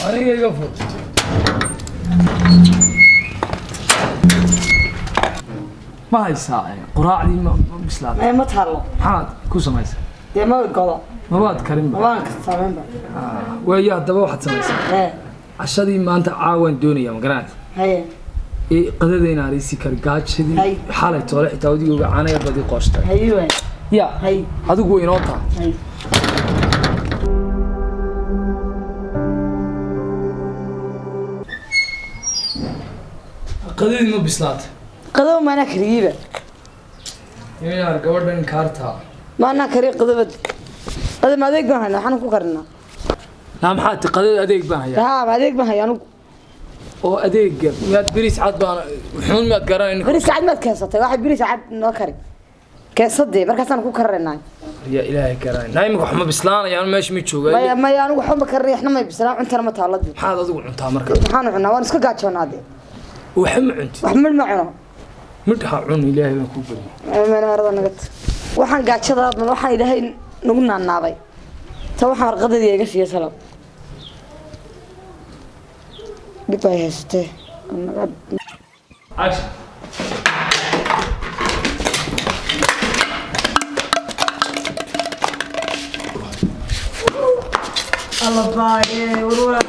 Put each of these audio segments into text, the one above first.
Aniga iga fur. Ma haysaa quraacdii ma bislaaday? Ma taalo. Maxaad ku samaysay? Dee ma godo. Mabaad karinba? Waan ka samaynba. Waayo, haddaba waxaad samaysaa cashadii maanta caawaan doonaya, ma garanaysa? Haye. Ee qadadayna arisi kar gaajadii. Hay. Xalay toole xitaa odigooga caana yar baad ii qooshtay. Haye waay. Ya. Hay. Adigu way inoo tahay. Haye. Qadadii ma bislaatay? Qadaba maanaa kariyeyba. Inaar gabadhan kaartaa. Maanaa kariy qadaba. Qadaba adeeg baan haynaa, waxaan ku karinaa. Naa maxaa ti qadada adeeg baan hayaa? Haa, adeeg baan hayaa anugu. Oo adeega miyaad bariis cad baan wuxuun miyaad garanayn? Bariis cad maad keensatay? Waxay bariis cad noo kari keensadee, markaasaan ku karinaynaa. Ya ilaahay garanayn, naa imika wax ma bislaanayaan, meesha ma joogaa. Maya maya, anigu waxba ma karinay, waxna may bislaan, cuntana ma taalo dee. Maxaad adigu cuntaa marka? Maxaan cunaa? Waan iska gaajoonaa dee. Waxa ma cuntid? Wax midh ma cuno. Midh ha cun, ilaahay baan kuu bariyay. Manaarada nagad waxaan gaajada waxaan ilaahay nagu naanaabay ta waxaan warqadeedii iga siiya salo dhib ay haysatee. Action. Allabaaye warwar.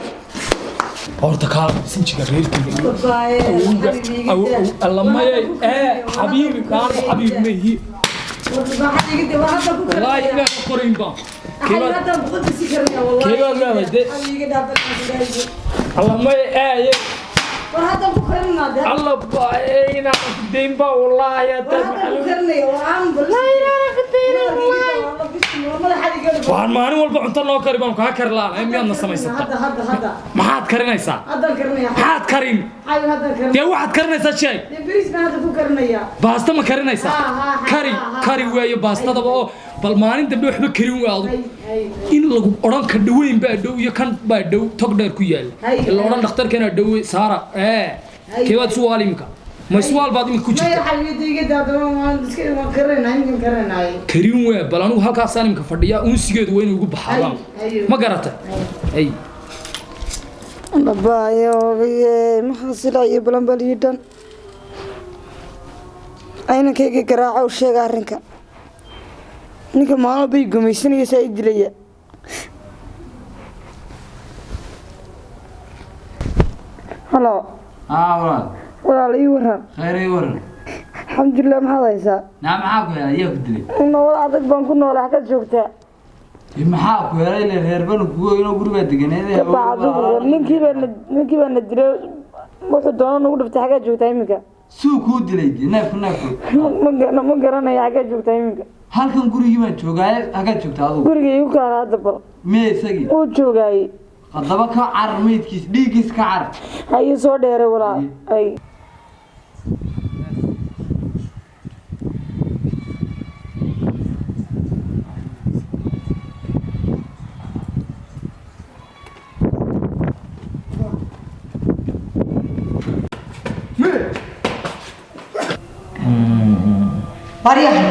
Horta kaa sinjiga reerkeyga allamayay ee xabiibi kaan xabiib ma ihi, wallaahi inaan qorayn baan. Keebaad leedahay de allamay aaye alla baaye inaan dayn baa wallaahi haddaad waxaan maalin walba cunto noo kari baan kaa kari laanahay, miyaadna samaysata? Maxaad karinaysaa? Maxaad karin dee? Waxaad karinaysaa sheeg. Baasta ma karinaysaa? Kari kari weeyo baastadaba oo bal maalin dambe waxba karin waa adu in lagu odhan ka dhaweyn baa dhow iyo kan baa dhow tog dheer ku yaalla la odhan dhakhtarkanaa dhowe saara ee keebaad suwaal imika ma iswaal baad imika ku jirta karin waa bal anigu halkaasaan imika fadhiyaa, unsigeedu waa inuu igu baxaadaan, ma garatay? Ay. Babaayo maxaa silaayo balanbalidhan aynankayga garaaca u sheega arrinka ninka maalmo bay gumaysanaya saa i dilaya. Halo. Walaal. Walaal, ii waran. Khayr, ii waran. Alxamdulilah, maxaad haysaa? Naa maxaa ku helay? Ayaa ku dilay? Nolol adag baan ku noolay, xaggaad joogtaa? Maxaa ku helay? Ile reer banu kugu inoo gurigaa deganeed. Kabacdu ninkii baa na dilay, wuxuu doono nagu dhiftay. Xaggaad joogtaa iminka? Suu kuu dilay dee, neefku neefku. Ma garanaya. Xaggaad joogtaa iminka? Halkan gurigii baan joogaaye, hagaad joogtaa adugu? Guriga igu kaala hadda bal. Miye isagii? Wuu joogaayey. Haddaba ka carar, meydkiis dhiiggiis ka carar. Ha ii soo dheeray walaal ay. Waaryahay,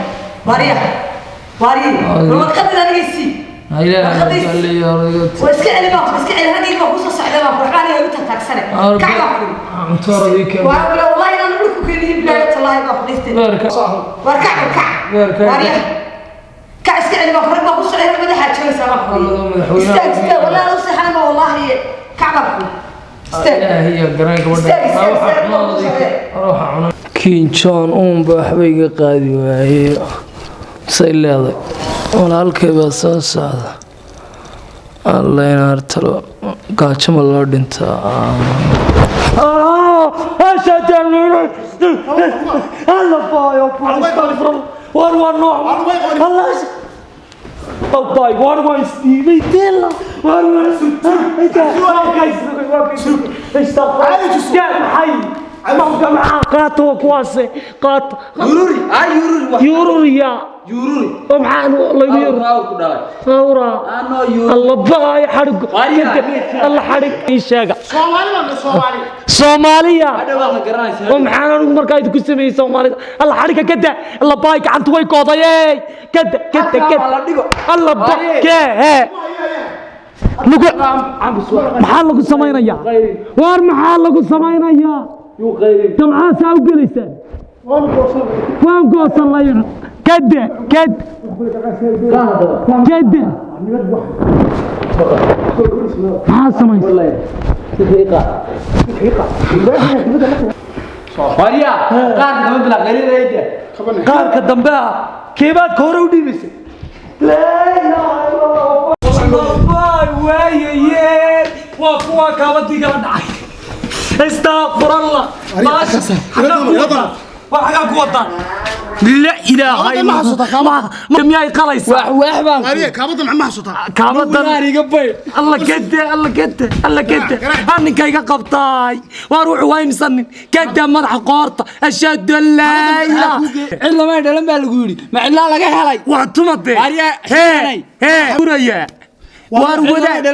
waaryahay, waaryahay, warqadii aniga sii. Waa iska celi baan ku iska celi, ragii baa kusoo socday baan ku waxbaa aniga igu tagtaagsane. Kac baan ku. Cunto orodii keen. Waa wallahi inaan dhulku keenin, bilaahi tallaahi baan ku dhistay. Beerka. War kac, war kac. Beerka. Waaryahay, kac, iska celi baan ku, rag baa ku socday, rag madaxaa joogaysaa baan ku. Madaxweynaha. Istaag, istaag, wallahi u seexan ma wallahi, kac baan ku. Istaag. Ilaahay ya garan gabadha. Istaag, istaag, istaag, baa ku socday. King John uun baa waxba iga qaadi waayey, say leeday walaalkay baa soo socda. Alla inaar talo gaajo ma loo dhintaa? War waa nooc bay, war waan isdhiibay dela, war waan maxay? Maxaa qaata waa kuwaase qaata. Yururi ay yururi wax. Yururiya. Yururi. Oo maxaa lagu yururi? Awra ku dhalay. Awra. Ano yururi. Alla baay xadhig. Alla xadhig ii sheega. Soomaali baa Soomaali. Soomaaliya. Hadda waa la garanaysaa. Oo maxaan anigu markaa idinku sameeyey Soomaalida? Alla xadhigga kada. Alla baay gacanta way gooday. Kada kada kada. Alla ba kee hee. Lagu maxaa lagu samaynayaa? Waar maxaa lagu samaynayaa? Damcaa saa u gelaysaan. Waan goosanay. Kada kada kada. Maxaa samaysay? Maria, qaarka dambe bila qaylinayda. Qaarka dambe ah keebaad ka hore u dhiibaysay. Laa ilaaha illallah. Waayaye waa kuwa kaabadii kala dhacay. Astaghfirullah. Waa xagaa ku wadaa. La ilaaha illallah. Miyay qalaysaa? Wax baan. Ariya kaabada ma xasuutaa? Kaabadan iga bay. Alla kade alla kade alla kade. Ninka iga qabtay. Waa ruux waymsanin. Kade madaxa qoorta. Ashhadu an laa ilaaha. Cid lama dhalan baa lagu yiri. Ma cidla laga helay. Waa tumade. Ariya hee hee guraya. Waar wadaad.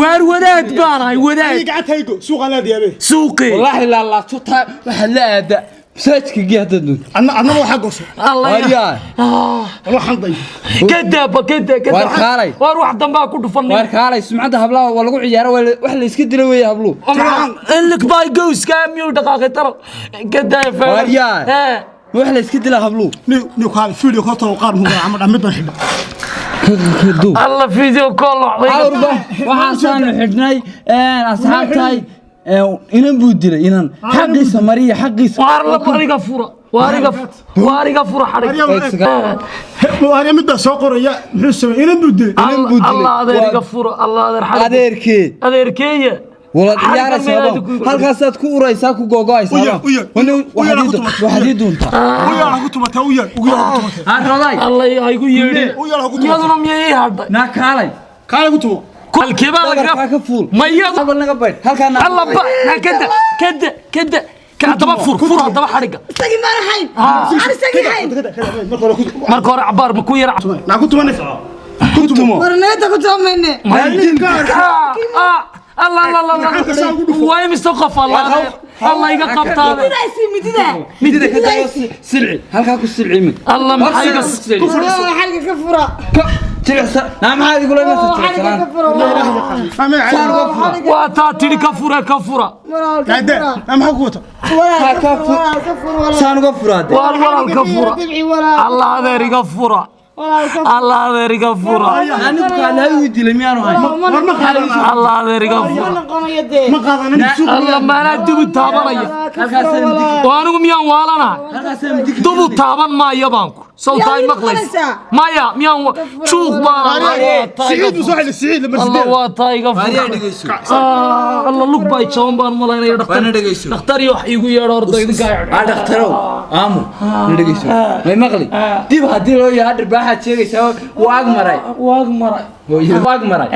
Waar wadaad baan wadaad. Aniga gacantaygo suuqa la diyaabay. Suuqi. Wallahi la la tuta waxa la aada. Masaajidka gee hadda dun. Anna waxa gooso. Allah. Ariya. Waxaan day. Kada ba kada kada. Waar kaalay. Waar wax dambaa ku dhufan. Waar kaalay sumcadda hablaha waa lagu ciyaaro wax la iska dilo weey hablu. Ilik bay gooska miyuu dhaqaaqay taro. Kada fa. Ariya. Wax la iska dilo hablu. Ni kaal video ka too qaar muga ama dhamid baan xidha. Allah video call awrba waxaan saan xidhnay asxaabtay inan buu dilay inan xaqiisa mariya xaqiisa waar la bariga fura waariga waariga fura xarig Ariya mid baa soo qoraya muxuu sameeyay inan buu dilay inan buu dilay Allah adeeriga fura Allah adeer xarig adeerkee adeerkeeya wala ciyaaraysaa halkaasaad ku uraysaa ku googo'aysaa waxaad ii duuntaa u yar ku tumatay u yar ugu yar ku tumatay roday Allah ha igu yeedhin u yar ku tumatay iyaduna miyay ii hadhay naa kaalay kaalay ku tumo halkeebaa laga dhabarkaa ka fuul mayadu habal naga baydh halkaa naa Allah ba kada kada kada haddaba fur fur haddaba xadhigga isagii maan ahayn. Aan isagii ahayn. Marka hore cabaar ma ku yar naa ku tumanaysaa ku tumo Warneeta ku tumayne. Allah Allah Allah waa imise qof Allah Allah iga qabtaa Mididaasi midida. midida ka dayo silci halkaa ku silci mid Allah maxay iga Xadhigga ka fura. jilicsa naa maxaad igula imanaysaa Xadhigga ka fura. Waa taa tidhi ka fura ka fura. Kaade maxaa ku wata? Saan uga furaade. Waar walaal ka fura. Allah adeer iga fura. Allah adeer iga fura. Anigu kaalay uu dilay miyaanu hayn. Allah adeer iga fura. Ma qaadanin suuq. Allah maanaa dubu taabanaya. Oo anigu miyaan waalana? Dubu taaban maayo baan ku. Sawtaa ay maqlaysa. Maya miyaan juuq baan. Siciid buu soo xilay Siciid la Allah waa taa iga fura. Allah lug bay jaban baan malaynaya dhakhtar. Dhakhtar iyo wax iigu yeedho ordo idinka. Ah dhakhtarow. Aamu. Dhageyso. May maqli. Dib hadii loo yahay dhirbaaxa sheegaysaa waag maray. Waag maray. Waag maray.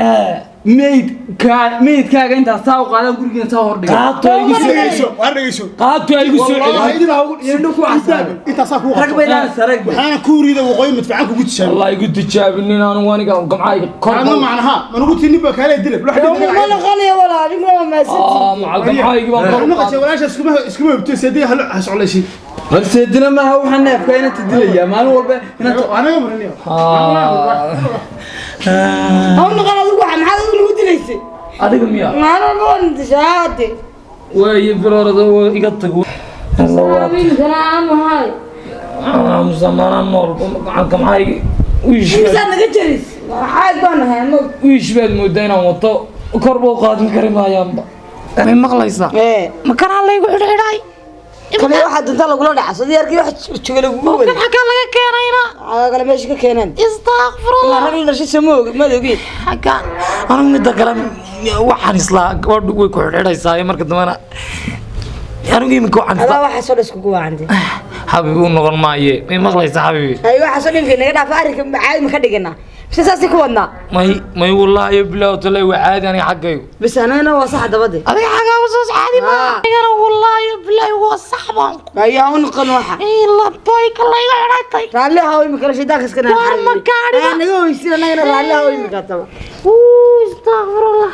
Meydkaaga intaas saa u qaadan gurigeena saa hor dhigay. Qaato igu soo dhageyso, waar dhageyso. Qaato igu soo celi. Ku casaabe. Intaas ku rag bay daan sarag. Waxaan ku riida waqooyi madfacan kugu tijaabin. Allah igu tijaabinin aanu aniga gamcayga kor. Ma macnaha ma nugu tinin ba kale dilay. Ma noqonayo walaa adigu ma maasanti. Ah macal gamcayga baan kor. Ma qashay walaasha iskuma hubtay sidii hal soclaysi. Hal seedina ma waxaan neefka inta dilaya maalin walba inta aniga marinayo. Ha noqon adigu waxa maxaad adigu lagu dilaysay? Adiga miya? Maalin walba waan dishaade. Way bilowda iga tago. Allah waa amahay. Aamu nool gamcayga wiish. Imisa naga jaris? Waxaad baan ahay moog. Wiish baad moodaa inaan wato kor buu qaadan kari maayaanba. Ma maqlaysaa? Ma kanaa laygu xidhxidhay? Kale waxa dunta lagula dhaca soo diyaarkii wax joogay lagu waday. Kan xagaa laga keenayna? Xagaa kale meesha ka keeneen. Astaghfirullah. Rag la dhashay sama og ma ogid. Xagaa anigu midda kale waxaan isla gabadhu way ku xidhxidhaysaa marka dambana anigu iminka waxaan adaa waxa soo dhasku ku waacantay. Xabiibi u noqon maaye. Ma maqlaysaa xabiibi? Ay waxa soo dhinka naga dhaafa arrinka caadi ma ka dhiganaa. Mise saasay ku wadnaa? May, may, wallaahi bilaahi talaahi, waa caadi aniga xaggaygu. Bas, anagana waa sax dabade. Adiga xagaagu soo caadi ma? Ah. Anigana wallaahi bilaahi waa sax baan ku Ayaa u noqon waxa labayka layga xidhatay. Raalli haw imika shaydaanka iska. Waar ma gaadhiba? Naga weysin anagana, raalli haw imika taba. Uu, astaqfirullah,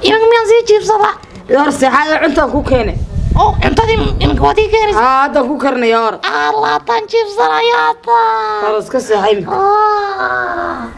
imanka miyaan sii jiibsadaa? Hor seexaada, cuntaan ku keenay. Oo cuntadii imanka waad ii keenaysa? Haa, haddaan ku karinaya, hor. Allaataan jiibsanayaa taa. Hor iska seexa imika. Ah.